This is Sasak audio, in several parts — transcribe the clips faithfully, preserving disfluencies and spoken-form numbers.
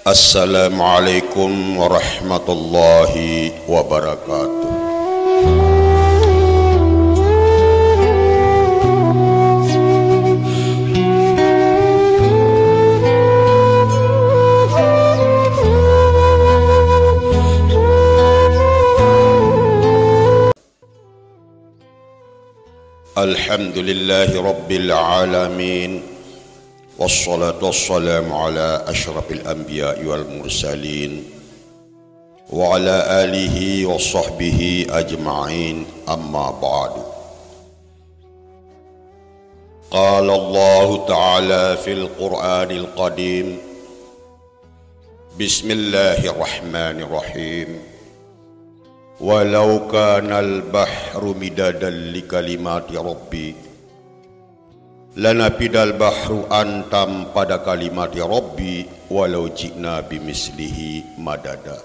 Assalamualaikum warahmatullahi wabarakatuh. Alhamdulillahi rabbil alamin. Wassalatu wassalamu ala asyrafil anbiya'i wal mursalin, wa ala alihi wa sahbihi ajma'in, amma ba'du. Qala Allahu ta'ala fil Qur'anil qadim, Bismillahirrahmanirrahim. Walau kanal bahru midadan li kalimati rabbi, lanafidal bahru antam pada kalimati rabbi, walau ji'na bimislihi madada.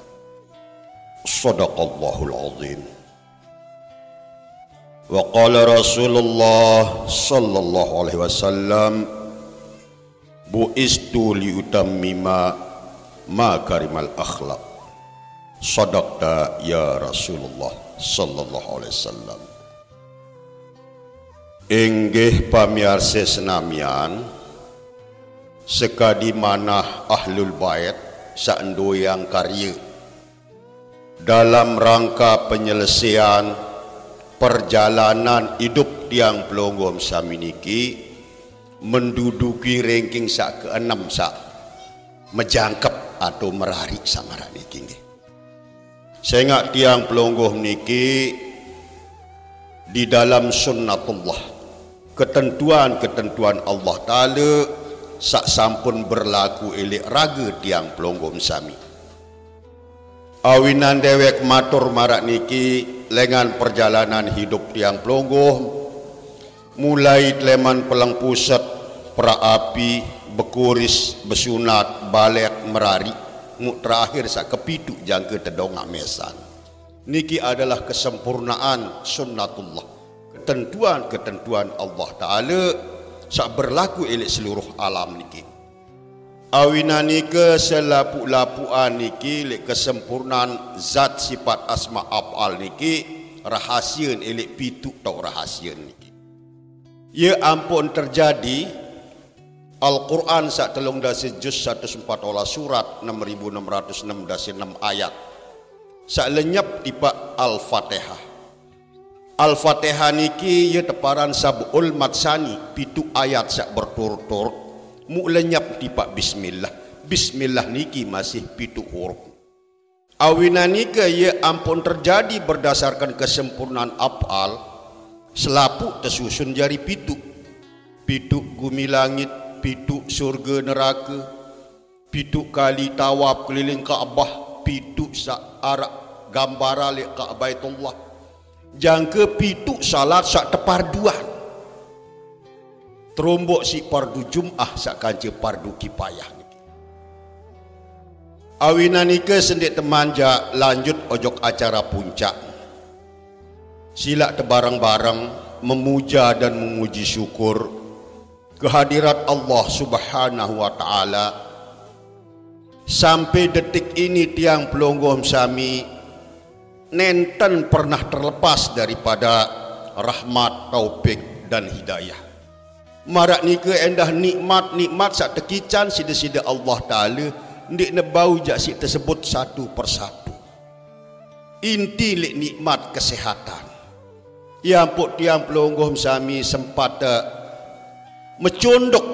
Sadaqallahul azim. Wa qala Rasulullah sallallahu alaihi wasallam, bu'istu liutammima makarimal akhlak. Sadaqta ya Rasulullah sallallahu alaihi wasallam. Inggih pamiarsa senamian, sekadi manah Ahlul Bait sak nduang karya dalam rangka penyelesaian perjalanan hidup tiang pelungguh sami niki menduduki ranking sak keenam sak mejangkep atau merarik samarak niki nggih. Sengak tiang pelungguh niki di dalam sunnatullah, ketentuan-ketentuan Allah Ta'ala sak sampun berlaku elik raga tiang pelungguh sami. Awinan dewek matur marak niki lengan perjalanan hidup tiang pelungguh, mulai Tleman Peleng Puset, Prak Api, Bekuris, Besunat, Balek, Merari, muk terakhir sak kepitu jangka tedongak mesan. Niki adalah kesempurnaan sunnatullah, ketentuan-ketentuan Allah Ta'ala sak berlaku elik seluruh alam niki. Awinan nika selapuq-lapuqan niki leq kesempurnaan zat sifat asma af'al niki rahasian elik pituq tauq rahasian niki. Ye ampun terjadi Al-Quran saq telung dase juz satus empat olas surat, enam ribu enam ratus enam dase enam ayat. Saq lenyep tipaq Al-Fatihah. Al-Fatihah niki ye teparan sab'ul matsani, pituq ayat saq berturut-turut, muk lenyep tipaq bismillah. Bismillah niki masih pituq huruf. Awinan nika ye ampun terjadi berdasarkan kesempurnaan af'al, selapuq tesusun jari pituq. Pituq gumi langit, pituq surga neraka, pituq kali tawaf keliling Ka'bah, pituq saq araq gambaran leq Ka'baitullah. Jangke pituq salat saq teparduan. Terombok siq pardu Jumah saq kance pardu kipayah niki. Awinan nika sendeq temanjak lanjut ojok acara puncak. Silaq tebareng-bareng memuja dan memuji syukur kehadirat Allah Subhanahu wa Ta'ala. Sampai detik ini tiang pelungguh sami nenten pernah terlepas daripada rahmat, taufik, dan hidayah. Maraq nike endah nikmat-nikmat saq tekican side-side Allah Ta'ala ndeqne bau jaq siq tesebut satu persatu. Inti leq nikmat kesehatan. Ye ampuk tiang pelungguh sami sempate mecunduk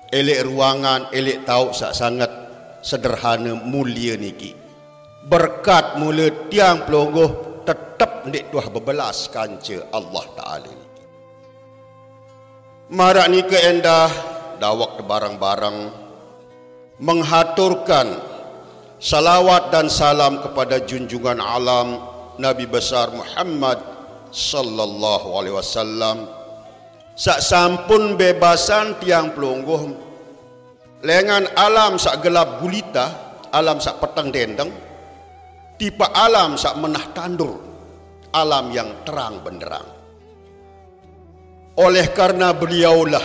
eleq ruangan, eleq tauq saq sanget sederhane mulie niki. Berkat mule tiang pelungguh tetep ndeq tuah bebelas kance Allah Ta'ala niki. Maraq nike endah dawek tebareng-bareng menghaturkan salawat dan salam kepada junjungan alam Nabi besar Muhammad sallallahu alaihi wasallam, saq sampun bebasan tiang pelungguh lengan alam saq gelap gulita, alam saq peteng dendeng, tipaq alam saq menah tandur, alam yang terang benderang. Oleh karena beliaulah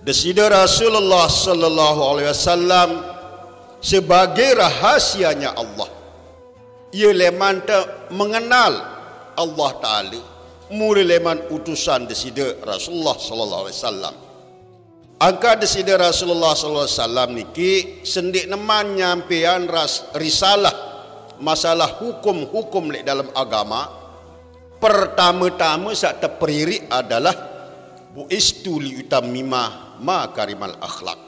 Deside Rasulullah sallallahu alaihi wasallam Sebagai rahasianya Allah, ia leman te mengenal Allah Taala mula leman utusan desida Rasulullah sallallahu alaihi wasallam. Angka desida Rasulullah sallallahu alaihi wasallam niki sendik neman nyampean ras, risalah masalah hukum-hukum lek dalam agama. Pertama-tama sak teperirik adalah buistu liutammima makarimal akhlak.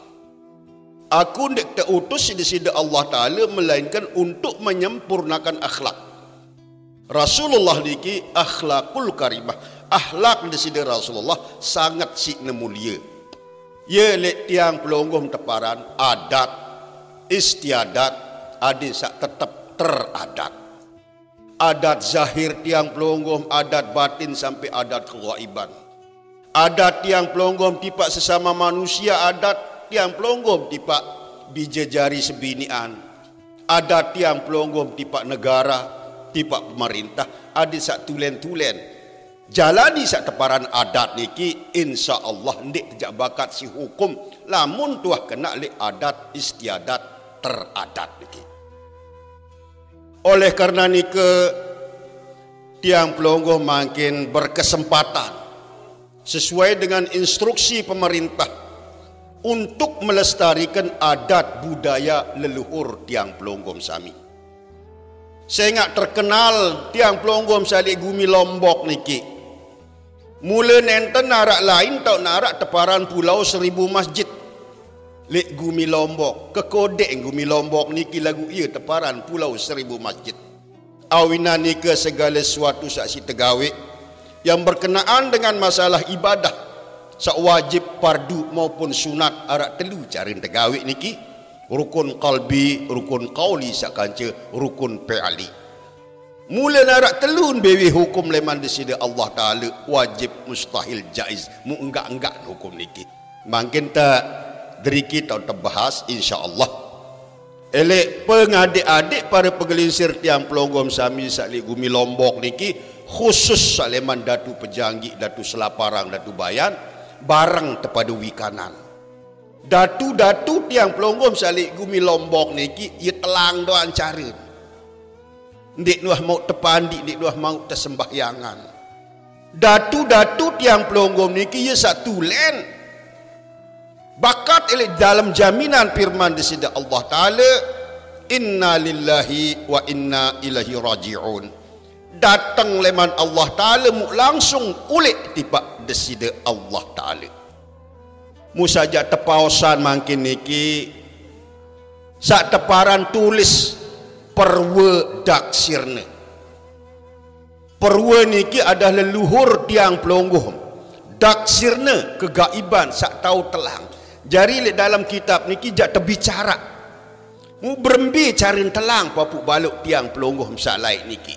Aku ndik teutus desida Allah Taala melainkan untuk menyempurnakan akhlak. Rasulullah niki akhlakul karimah. Akhlak desida Rasulullah sangat sik nemulia. Ye lek tiang pelonggom teparan adat, istiadat, ade sak tetep teradat. Adat zahir tiang pelonggom, adat batin sampai adat keghaiban. Adat tiang pelonggom tipak sesama manusia, adat tiang pelonggom tipak bijejari sebinian. Adat tiang pelonggom tipak negara, tipak pemerintah, ade sak tulen-tulen. Jalani sak teparan adat niki, insya Allah ndik tejak bakat si hukum lamun tuah kena lek adat istiadat teradat niki. Oleh karena nika, tiang pelonggom makin berkesempatan sesuai dengan instruksi pemerintah untuk melestarikan adat budaya leluhur tiang pelonggom sami. Sengak terkenal tiang pelonggom salik gumi Lombok niki. Mula nenten narak lain tau narak teparan pulau seribu masjid. Lek gumi Lombok, kekodek gumi Lombok niki lagu ia teparan pulau seribu masjid. Awinan nika segala sesuatu sak si tegawik yang berkenaan dengan masalah ibadah, sak wajib, fardu maupun sunat, arak telu cara tegawik niki, rukun qalbi, rukun qauli, sak kanca rukun fi'li. Mula narak telun bewi hukum leman desida Allah Taala, wajib, mustahil, jaiz, mu enggak-enggak hukum niki. Mangkin ta deriki tau tebahas, insya Allah. Elek pengadik-adik para pengelinsir tiang pelonggom sami salik gumi Lombok niki, khusus saleman Datu Pejanggik, Datu Selaparang, Datu Bayan, bareng tepadu wikanan. Datu-datu tiang pelonggom salik gumi Lombok niki, ia telang doan cara. Ndik nuah mau tepandi, ndik nuah mau tesembahyangan. Datu-datu tiang pelonggom niki ia sak tulen. Bakat elek dalam jaminan firman desida Allah Taala, "Inna lillahi wa inna ilaihi raji'un." Dateng leman Allah Taala mu langsung ulek tipak desida Allah Taala. Mu saja tepaosan mangkin niki sak teparan tulis perwe daksirna. Perwe niki adalah leluhur tiang pelonggom. Daksirna kegaiban sak tau telang. Jari lek dalam kitab niki jak tebicara. Mu berembe cara telang papuk balok tiang pelonggom sak laik niki.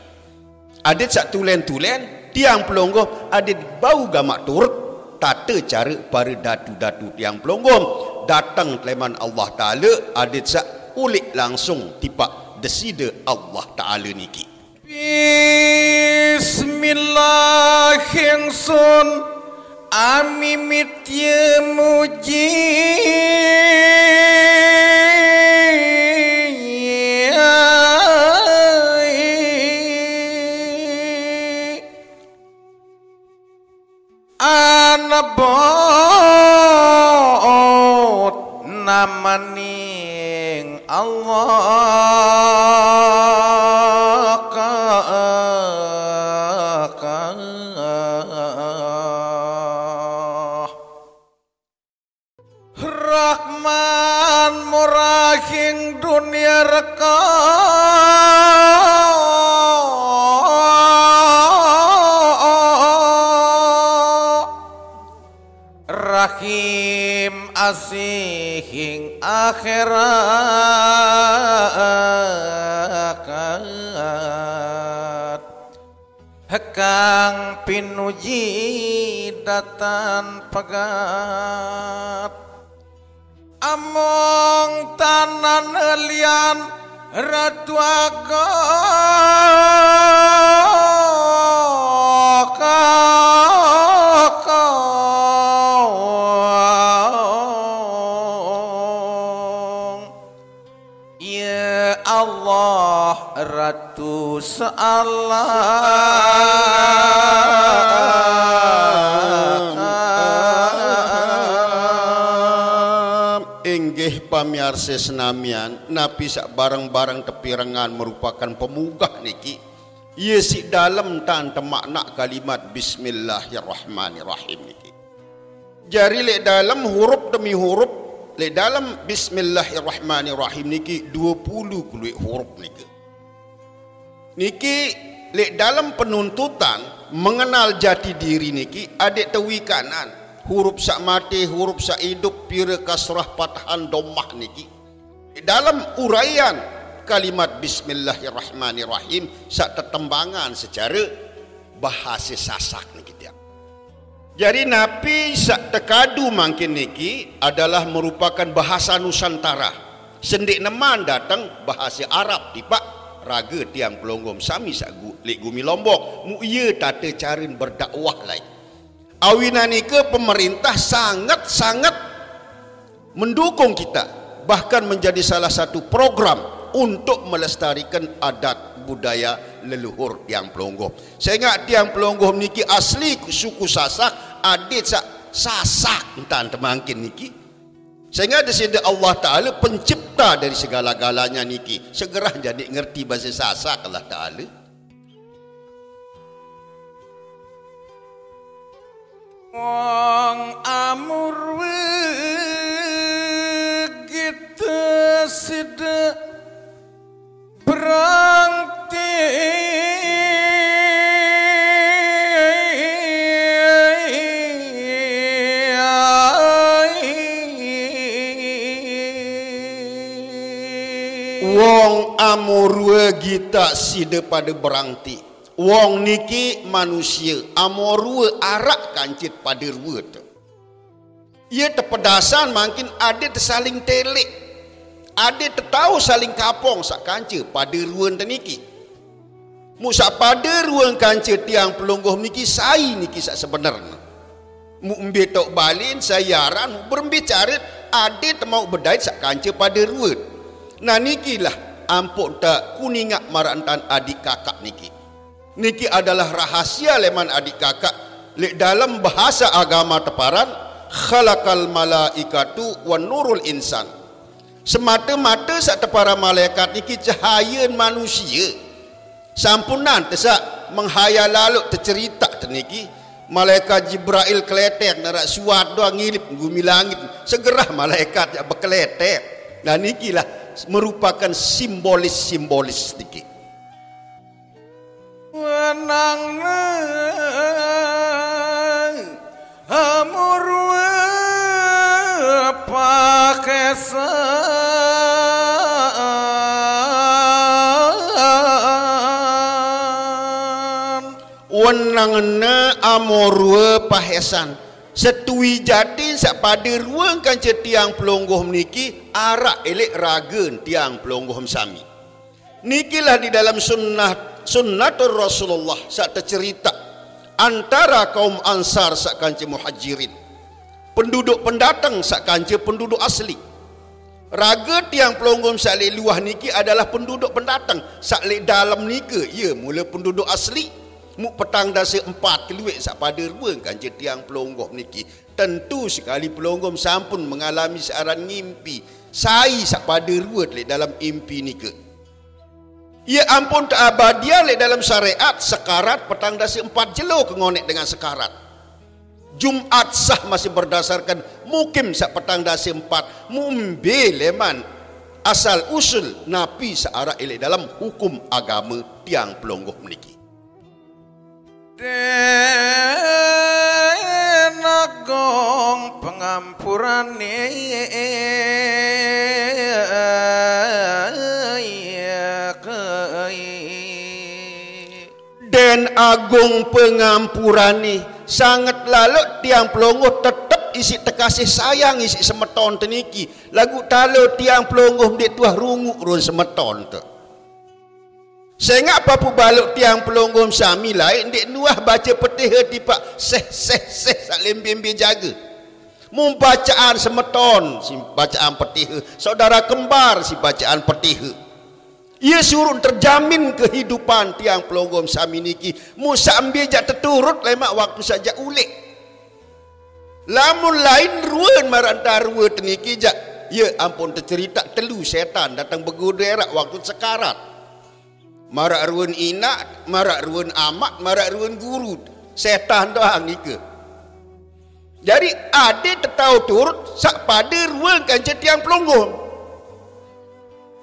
Adat sak tulen-tulen tiang pelonggom adat bau gamak turut tata cara para datu-datu tiang pelonggom. Datang teleman Allah Taala adat sak ulik langsung tipak desida Allah Taala niki. Bismillah ingsun amimit ye muji. Anebot namaning Allah ka, ka. Rahman murahing dunia reka. Rahim asihing akhirat. Hekang pinuji datan pegat. Among tanan lian Ratu Agung. Ya Allah, Ratu sealam. Inggih pamiarsa senamian, napi sak barang-barang tepirengan merupakan pemunggah niki. Iya sik dalem tan temakna kalimat Bismillahirrahmanirrahim niki. Jari lek dalem hurup demi hurup, lek dalem Bismillahirrahmanirrahim niki dua puluh keluik hurup niki. Niki lek dalem penuntutan mengenal jati diri niki adik tewi kanan, hurup sak mati, hurup sak idup, pira kasrah, patahan, domah niki. Lek dalem uraian kalimat Bismillahirrahmanirrahim sak tetembangan secara bahasa Sasak niki tiang. Jari napi sak tekadu mangkin niki adalah merupakan bahasa Nusantara. Sendik neman dateng bahasa Arab tipak raga tiang pelonggom sami sak gu-, lek gumi Lombok. Mu iya tata carin berdakwah lai. Awinan nika pemerintah sangat-sangat mendukung kita, bahkan menjadi salah satu program untuk melestarikan adat budaya leluhur tiang pelonggom. Sehingga tiang pelonggom niki asli suku Sasak, adik sak Sasak entan temangkin niki. Sehingga di sini Allah Ta'ala pencipta dari segala-galanya niki. Segera jadi ngerti bahasa Sasak Allah Ta'ala. Wong Amurwe kita sida berangti. Wong Amurwe gita sida pada berangti. Wong niki manusia, Amorua arak kancit pada rua tu. Ia tepedasan mangkin ada tesaling telik, ada tetau saling kapong sak kanca pada rua teniki. Mu sak pada rua kanca tiang pelungguh niki sai niki sak sebenerna. Mu embe tok balin sayaran berembe carit ada temau bedait sak kanca pada rua. Nah nikilah ampuk tak kuningak marantan adik kakak niki. Niki adalah rahasia leman adik kakak. Lek dalam bahasa agama teparan, khalaqal malaikatu wa nurul insan. Semata-mata sak tepara malaikat niki cahaya manusia. Sampunan tesak menghayal lalu tercerita teniki. Malaikat Jibrail keletek narak suat doang ngilip gumi langit. Segerah malaikat yang berkeletek. Dan nikilah merupakan simbolis-simbolis niki. Wenangna Amurwa pahesan. Wenangna Amurwa pahesan. Setui jatin sak pada ruang kanca tiang pelungguh meniki arak elek ragen tiang pelungguh sami. Nikilah di dalam sunnah, sunnatur Rasulullah sak tercerita antara kaum Ansar sak kanca Muhajirin. Penduduk pendatang sak kanca penduduk asli. Raga tiang pelungguh sak lek luah niki adalah penduduk pendatang, sak lek dalam nika ia mula penduduk asli. Mu petang dasa empat keluik sak pada ruang kanca tiang pelungguh niki. Tentu sekali pelungguh sampun mengalami searan ngimpi. Sai sak pada rua lek dalam impi nika. Ia ampun tak abadia lek dalam syariat sekarat petang dasa empat jelo ke ngonek dengan sekarat. Jumat sah masih berdasarkan mukim sak petang dasa empat mumbe leman asal usul napi searak elek dalam hukum agama tiang pelungguh meniki. Den Agung pengampurane. Den Agung pengampurane sangat laluk tiang pelungguh tetep isi tekasih sayang isi semeton teniki. Lagu talo tiang pelungguh ndik tuah runguk run semeton tu. Sengak papu baluk tiang pelungguh sami lain ndik nuah baca petiha tipak seh seh seh sak lembe-mbe jaga. Mun bacaan semeton, si bacaan petiha. Saudara kembar, si bacaan petiha. Ia surun terjamin kehidupan tiang pelonggom sami niki. Mun sambil jak teturut lemak waktu sajak ulik. Lamun lain ruan maranta rua teniki jak. Ya ampun, tercerita telu setan datang begoda erak waktu sekarat. Marak ruan inak, marak ruan amak, marak ruan guru. Setan doang nika. Jadi ada tetau turut sak pada ruan kanca tiang pelonggom.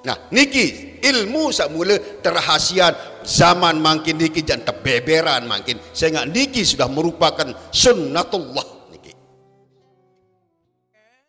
Nah, niki ilmu sak mula terahasian zaman mangkin niki jan tebeberan mangkin. Sehingga niki sudah merupakan sunnatullah.